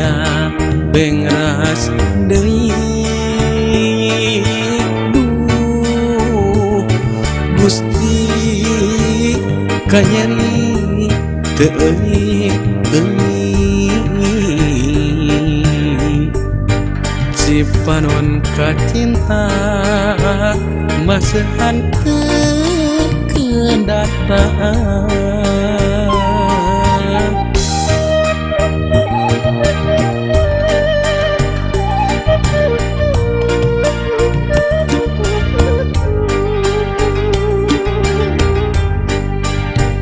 Aya bengras deui. Duh Gusti, kanyeri teu euy. Cipanon kacinta masehan teu kendata.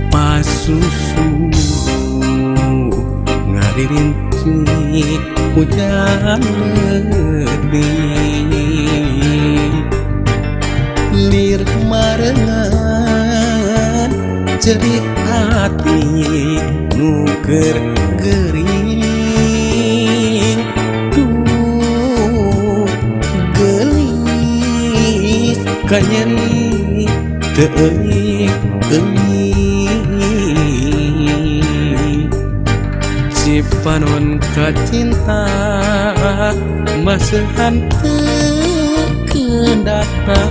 Pasusu ngaririnci hujan leutik, lir marengan cerik hati nu keur gering. Duh geulis, kanyeri teu euy. Cipanon kacinta masehan teu kendata.